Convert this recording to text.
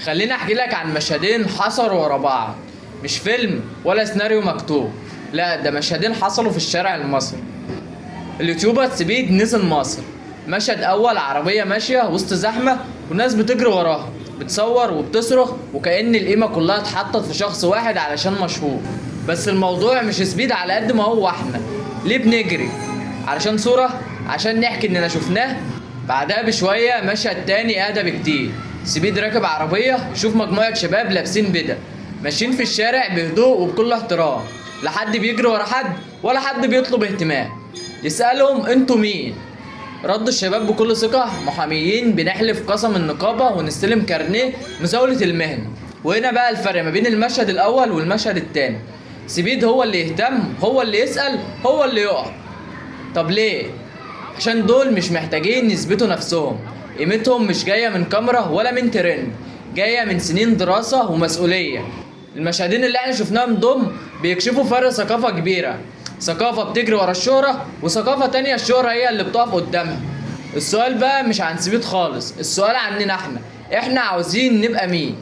خليني احكي لك عن مشهدين حصلوا ورا بعض، مش فيلم ولا سيناريو مكتوب، لا ده مشهدين حصلوا في الشارع المصري. اليوتيوبر سبيد نزل مصر. مشهد اول، عربية ماشية وسط زحمة والناس بتجري وراها، بتصور وبتصرخ، وكأن القيمة كلها اتحطت في شخص واحد علشان مشهور. بس الموضوع مش سبيد على قد ما هو احنا ليه بنجري؟ علشان صورة؟ عشان نحكي اننا شفناه؟ بعدها بشوية مشهد تاني اهدى بكتير. سبيد راكب عربية، يشوف مجموعة شباب لابسين بدل ماشيين في الشارع بهدوء وبكل احترام، لا حد بيجري ورا حد ولا حد بيطلب اهتمام. يسألهم انتوا مين؟ رد الشباب بكل ثقة: محاميين، بنحلف قسم النقابة ونستلم كارنيه مزاولة المهنة. وهنا بقى الفرق ما بين المشهد الأول والمشهد التاني. سبيد هو اللي يهتم، هو اللي يسأل، هو اللي يقف. طب ليه؟ عشان دول مش محتاجين يثبتوا نفسهم. قيمتهم مش جاية من كاميرا ولا من ترند، جاية من سنين دراسة ومسؤولية. المشهدين اللي احنا شفناهم دول بيكشفوا فرق ثقافة كبيرة. ثقافة بتجري ورا الشهرة، وثقافة تانية الشهرة هي اللي بتقف قدامها. السؤال بقى مش عن سبيد خالص، السؤال عننا احنا. احنا عاوزين نبقى مين؟